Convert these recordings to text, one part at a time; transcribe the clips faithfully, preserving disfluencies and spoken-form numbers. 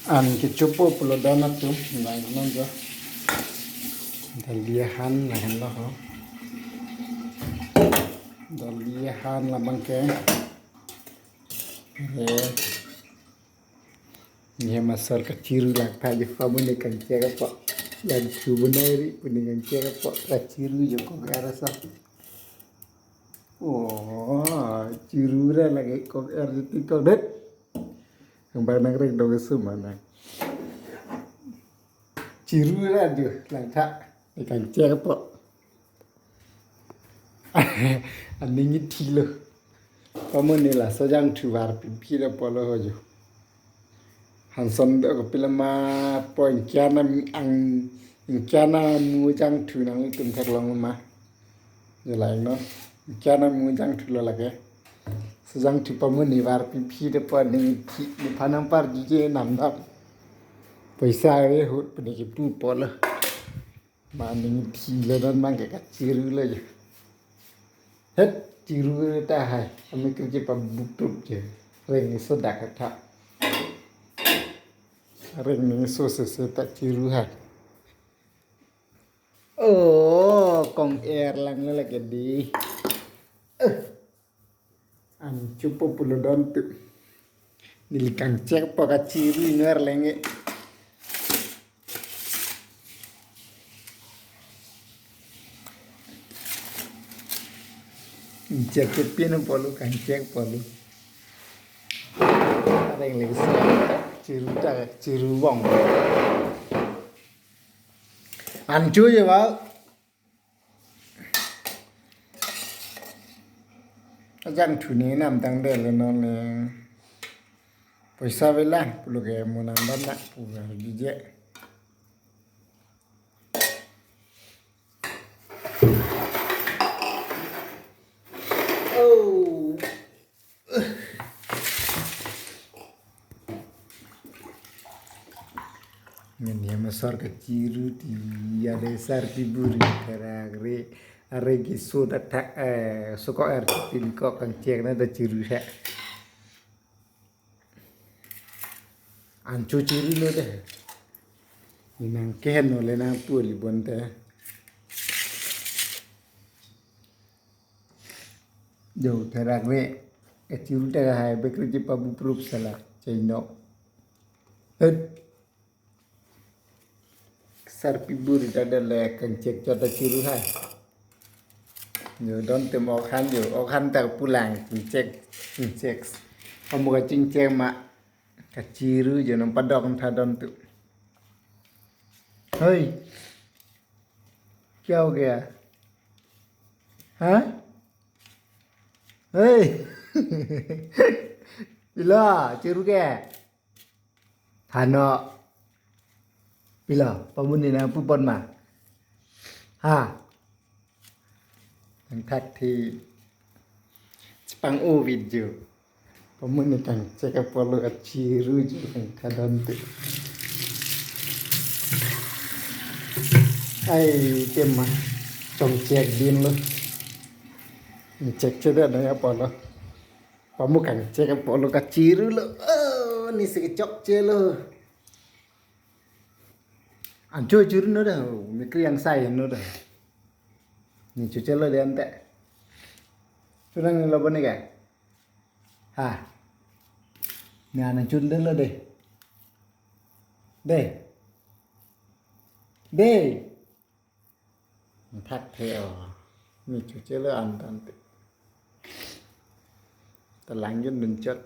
An kechopo pulo don atum, langnon jo. Dali ahan lahenlo ho. Dali ahan labang ke. Re. Niam asor kachiru lang ta jo, pamuni kangchek apot. Jangthu bonai ri puni kangchek apot. Kachiru jo kok er asor. Oh, chiru ra lake kok er jiti kok det. Yang barang rek dong sumana. Chiru ra jo lang ta. Ni kangchek apot. Aning ithilo. Pamuni laso jangthu varpi phira pulo ho jo. Hanson do kopilama po ingkiana ang ingkiana mu jangthu nanglitum theklong ma. Jo langnon. Ingkiana mu jangthulo lake. So jangthu pamuni varpi phira po ning thi ni phanang par jije namdam. Poisa ave ahut puni kipu pulo. Maning thilo don abang ke kachirulo jo. Het chiru ta hai. Ami kerja pabuprup jo. Reng so dak tha. Reng ning so sese ta chiru hai. Oh, kong er lang lake di. Eh. An chopo pulo don tu. Neli kangchek apot kachiru inver lenge. Chek ke pin pulo kangchek pulo. Areng lagi sa chiru ta chiru bong. An chu je ba. Ajangthu ni namtang dele non le. Poisa avelang pulo ke mo namdan na pu jije. Oh. Niam asor kachiru ti, ada sarpi buri therak re, are keso ta thak, eh, so kok er tin kok kangchek na ta chiru sa. An chu chirulo de. Ni nang kehen no le nang pu li bon te. Jo therak re. Kachiru ta hai bekri ji pabuprup sala. Chai no. Het. Sarpi buri ta dele kangchek chot ta chiru hai. Jo don tum ok han jo, ok han ta pulang kangchek, kangchek. Kamu kachingchek ma kachiru jo nang padok tha don tu. Hoi. Kya ho gaya? Ha? Hoi. Ila, chiru ke. Thano. Pilo, pamuni nang pu pon ma. Ha. Nang thak thi. Chepang-o video. Pamuni kangchek apot lo kachiru ji nang thadon tu. Ai, tema. Chongchek din lo. Ni chek chek da nang apot lo. Pamu kangchek apot lo kachirulo. Oh, ni si kechokche lo. An chu chiru no da, mi kriang sai no da. Ni chu chelo de ante. Chu nang lo bone ka. Ha. Ni an chu de lo de. De. De. Thak the o. Mi chu chelo an tante. Ta lang jun dun chot.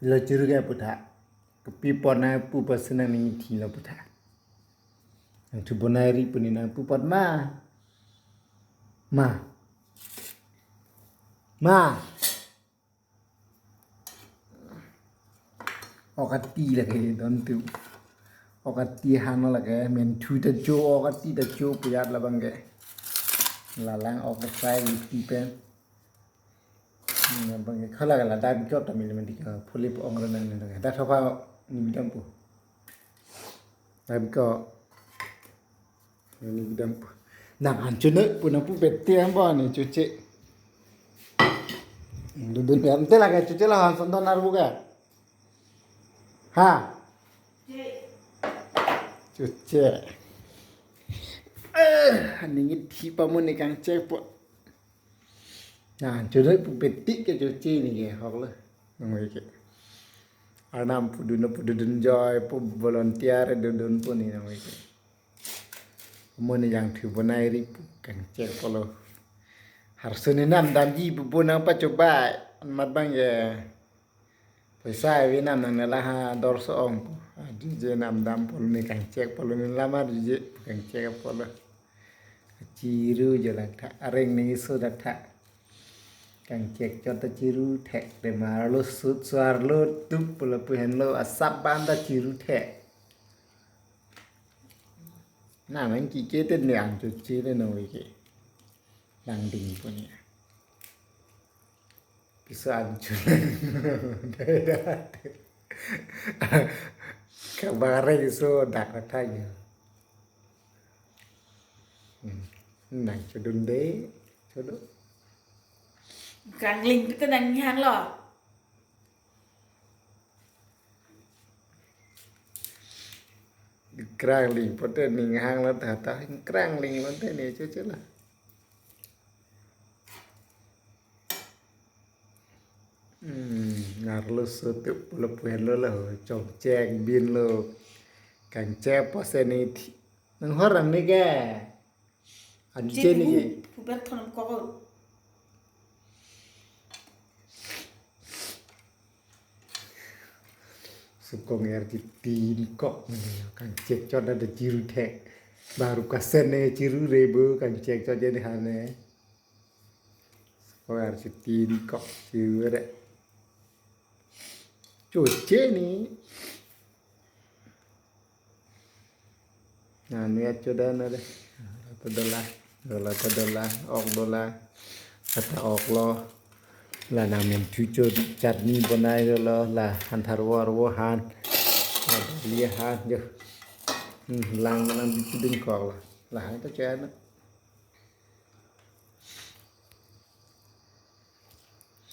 Lo chiru ke pu tha. Kepi pon na pu pas nang ni thilo pu tha. Nang thu bonai ri pu ni nang pu pon ma. Ma. Ma. Okati lake don tu. Okati hano lake men thu ta cho okati ta cho puyat labang ke. Lalang ok sai ti pen. Labang ke khala khala dak jok ta mili mandi ka phulip ong ro nang nang. Dak thopa ni dam pu. Dak ko Ani gidam pu. Nang anchun pu nang pu bete ang bo ani chuche. Dundun ya, ante lagi cuci lah, Hanson don arbu ke. Ha? Cuci. Eh, ningit thi pamun ni kangchek po. Nah, cuci pu petik ke cuci ni ke, hok lo. Nunggu ke. Arnam pu dun, pu dun joy, pu volunteer dun dun pu ni nunggu ke. Mo ni jangthu bonai ri pu kangchek apotlo. Harsun ni nam damji pu bonang pachobai. Mat bang ya. Paisa ave nam nang nela ha dorso ong pu. Adu je nam dam apotlo ni kangchek apotlo ni lama adu je pu kangchek apotlo. Chiru je langtha. Areng ni so langtha. Kangchek chot ta chiru thek de marlo sut suarlo tup pulo pu henlo asap ban ta chiru thek. Na nang ki ke ten ne ang chu chi le no ke. Lang ding pu ni. Piso ang chu. Kabare so dak na thai. Hmm. Nang chodun de, chodo. Krangling pu ta nang hang lo. Krangling pote ning hang lo ta ta krangling pote ni cho cho la. Hmm, ngarlo so tup pulo pu henlo lo, chokchek bin lo, kangchek apotsi ni thi. Nang hor nang ni ke. Anche ni ke. Pu ber thonam kok. Sukong er chitin kok. Kangchek chot ada chiru thek. Baru kasen ne chiru rebo kangchek chot jadi hane. Sukong er chitin kok chiru re. Cuci ni. Nah, ni acho dan ada. Dola ta dola, dola ta dola, ok dola. Kata ok lo. La nang men thucho chutney bonai dolo, la han tharvo arvo han. La dali han jo. Hmm, lang lang di piding kok la. La han ta chana.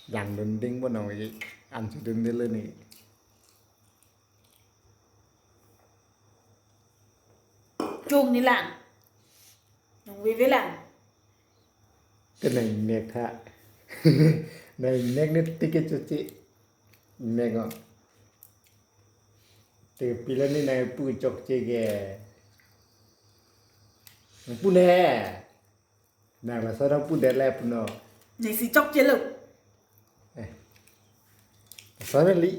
Lang dun ding bonong ye. An chu dun dele ni. Chung ni lang. Nung vivi lang. Te nang nek tha. Nang nek ni tike chuchi. Nek o. Te pila ni nang pu chokche ke. Pu ne. Nang laso nang pu det le pu no. Nang si chokche lo. Eh. Laso nang li.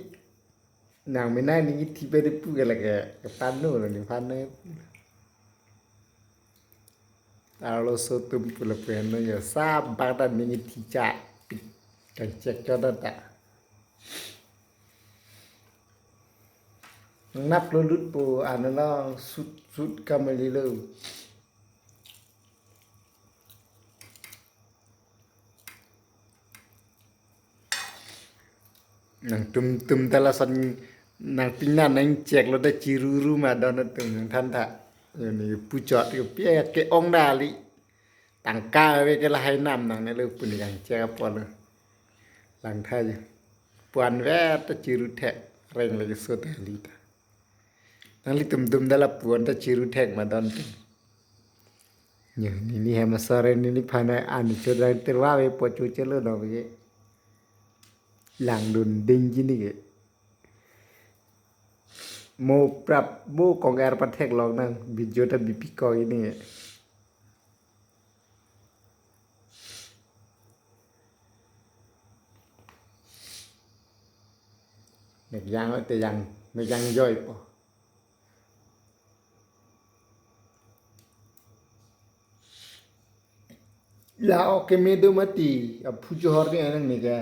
Nang menai ni thi pe de pu ke lake. Ke panu lo ni panu. Arloso tum pulo pu henlo ya. Sa bak ta ni thi cha. Kangchek chot ta. Nap lo lut pu ano lo sut sut kamali lo. Nang tum tum ta lason nang pina nang chek lo ta chiru ru ma don tum nang than tha. Ni pu chot ke pia ke ong dali. Tangka ave ke lahai nam nang ne lo pu ni kangchek apotlo. Lang tha je. Puan vet ta chiru thek reng lagi so ta li ta. Nang li tum tum dala puan ta chiru thek ma don tum. Nyo, neli hem asore neli phana ani chodang terwa ve po chu chelo no ve. Lang dun ding ji ni ke. Mo prap mo kong er pathek long nang video ta bipi ko ini ke. Mek yang te yang, mek yang joy po. La oke me do mati, aphu johor ni anang ni ke.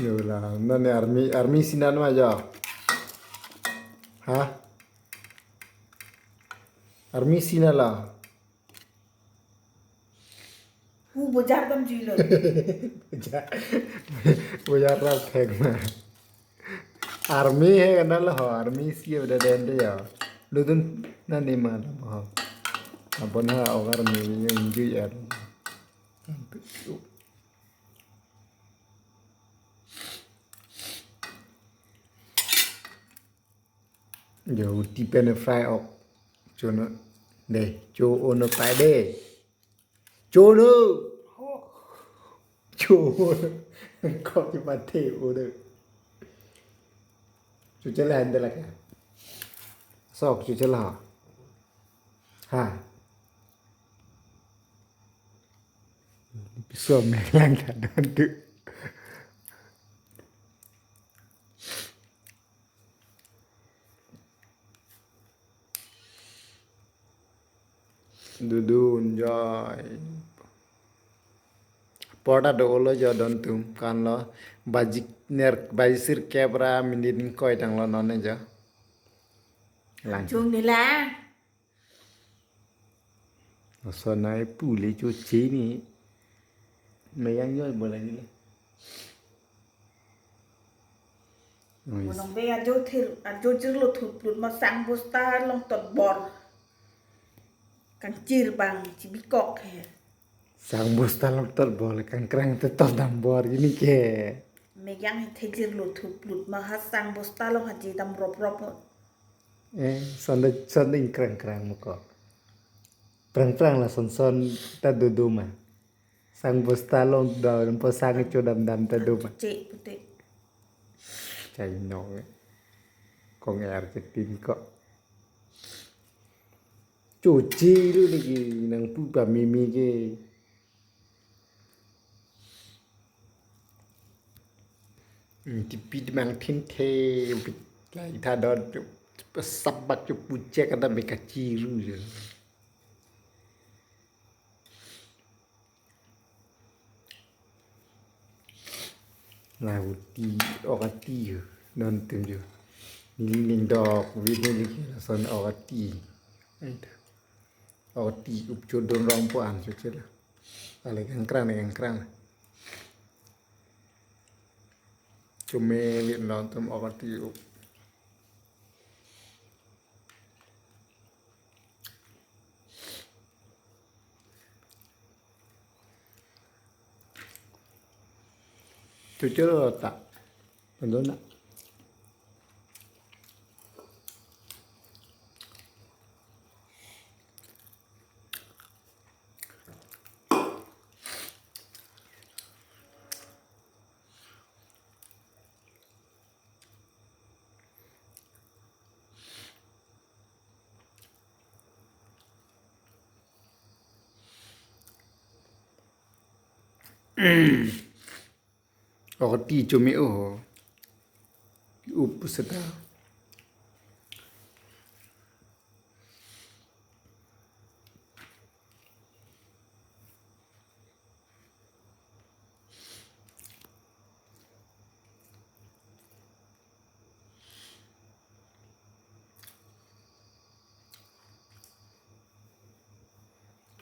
Yo la, nani army, army sinan ma jo. Ha? Army sina la. Hu bojar dam juilo. Bojar, bojar rap thek ma. Army he kana lo ho, army si ada den de ya. Ludun nani ma lo ho. Abon ha ogar mi yang ju ya. Jo, uti pen fry ok. Chono. De, cho ono pai de. Chono. Cho ono. Kok di pate ono. Chuchela hande lake. Sok chuchela. Ha. Piso melang kadon tu. Dudun joy. Porta do olo jo don tum kan lo. Bajik ner, baji sirkep ra minit ingkoi tanglo non ne jo. Lang. Chung nila. Aso nai pule cho chini. Meyang joy bola nila. Monong be ajo thir, ajo jirlo thurplut ma sang bosta along tot bor. Kangchir bang chibikok he. Sang bosta along tot bor, kangkrang te tot dam bor ini ke. Meyang he thejirlo thurplut ma ha sang bosta along haji dam rop rop. Eh, sonda, sonda ingkrang krang mukok. Prang prang la son son ta dodo ma. Sang bosta along do, lampo sang cho dam dam ta do ma. Cek pute. Chai nong. Kong er ke tin ko. Chuchi lu ni ki nang pu pa mimi ke. Hmm, tipit mang thin the, lai tha don, sabak chu puchek ada me kachiru je. Na uti, ok ati yo, non tum yo. Neli ning dok, wit neli ke lason ok ati. Ai ta. Ok ati, up cho don rong po an cho chela. Ale kangkrang ne kangkrang. Chume wit non tum ok ati up. Chuchelo ta. Ando na. Ok ati chume o. Up seta.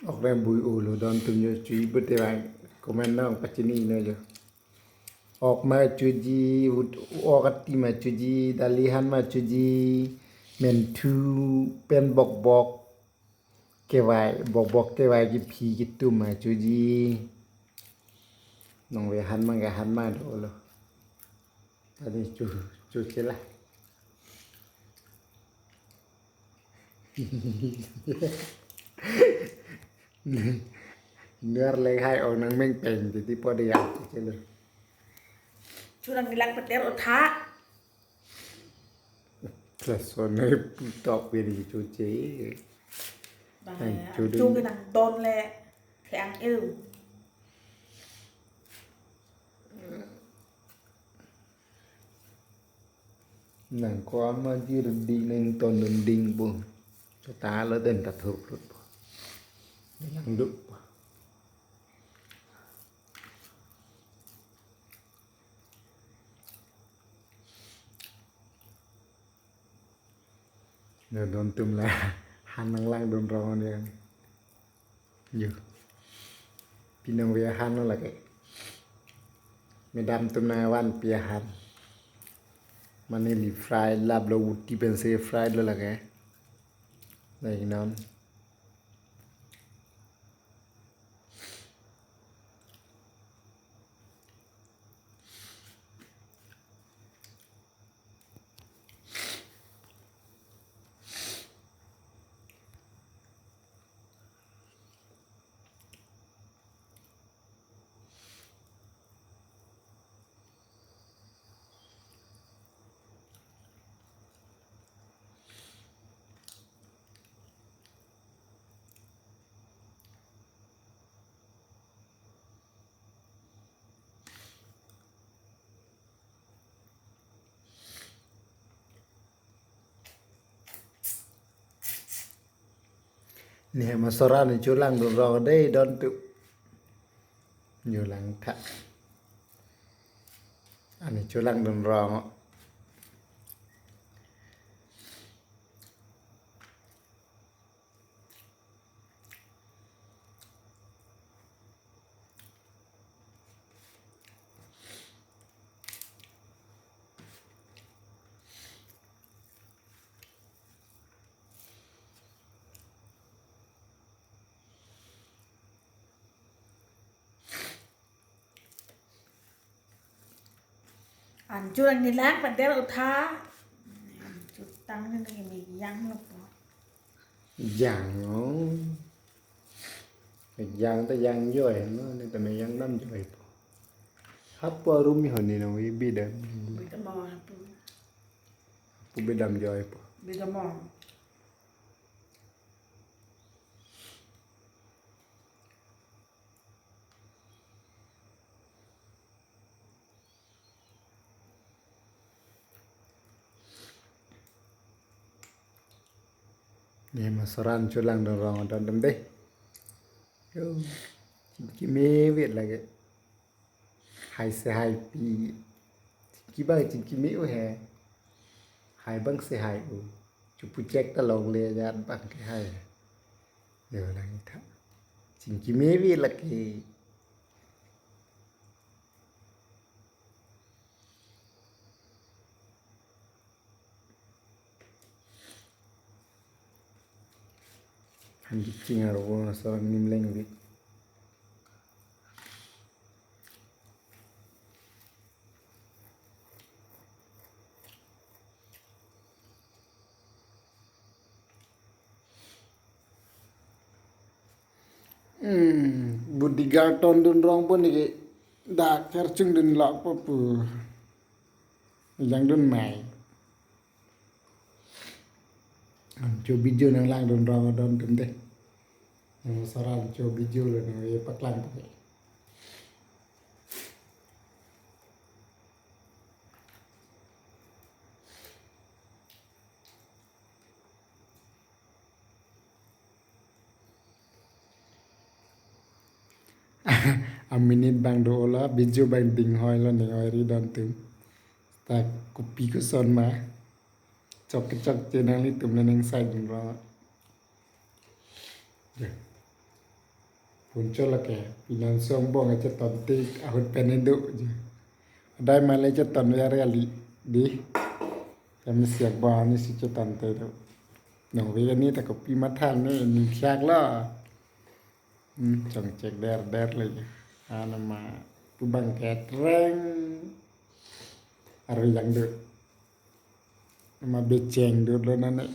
Ok rem bui ulo don tum yo chui bete bang comment na pachini no yo. Ok ma chuji, ut-, ok ati ma chuji, dalihan ma chuji, menthu pen bok bok. Kevai, bok bok kevai kephi ketum ma chuji. Nong ve han mang ke han ma dolo. Tadi chu, chu chela. Nuar le hai o nang meng peng di po de ya chu chela. Chu nang nilak peter otha. Lason ne putok piri chuche. Bang, ang eh, chudun. Ang chudun ang don le thiang il. Nang ko ama jir ding nang ton ding po. Kata lo den ta thur lut po. Nang duk po. Ne don tum la han nang lang don rong ne. Yo. Pinang ve han lo lake. Madam tum nang van pi han. Mane li fry lap lo uti pen se fry lo lake. Like non. Ne hem asor an ne cholangdun rong dei don tu. Nyolang tha. An ne cholangdun rong. An cholang ne lang pader utha. An chotang ne ne me yang lo po. Yang lo. Yang ta yang joi no, ne ta me yang dam joi po. Hapu arum mi honi no wi bidam. Bidam mo hapu. Hapu bidam joi po. Bidam mo. Ne hem asor an cholangdun rong don dam dei. Yo, chingki me vit lake. Hai se hai pi. Chingki bang chingki me u he. Hai bang se hai u. Chupu chek ta longle jat bang ke hai. Yo lang tha. Chingki me vit lake. Handi chingar bo asor an nimleng vit. Hmm, bodyguard tondun rong po ne ke dak kerchungdun lok po pu. Jangdun mai. Cho video nanglangdun rong don tum dei. Yang saran cho video lo nang ye paklang pakai. A minute bang do ola, video bang ding hoi lo ning hoi ri don tum. Ta kopi koson ma. Chok chok che nanglitum le ning sai ding lo. Puncho lake, pinan song bong ache tonte ahut pen do. Adai male che ton ya reali di. Kami siak bong ani si che tonte do. Nong ve ani ta kopi mathan ne ning siak lo. Hmm, chong chek der der le. Anama pu bang ketreng. Arui yang do. Ama becheng do lo nane.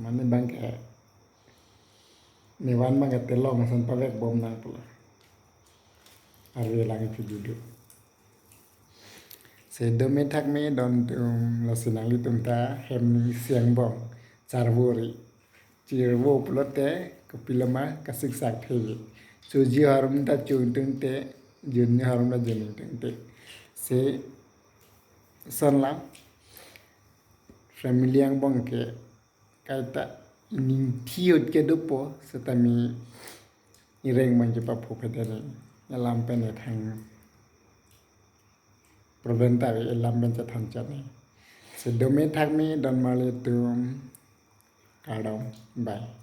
Mane bang ke. Ne van bang ke telong ason pavek bom nang pula. Arui lang ipi dudu. Se dome thak me don tum lo sinang litum ta hem siang bong. Charvori. Chirvo pulote kapilama kasik sak phe. Chuji harum ta chungtung te, junni harum ta juning tung te. Se son lam family angbong ke kaita ining thi hut ke dopo setami ireng bang ke papho pedere. Alam pen ethang. Problem ta ave, alam pen chethan chot ne. Se dome thak me don marli tum. Kardom. Bye.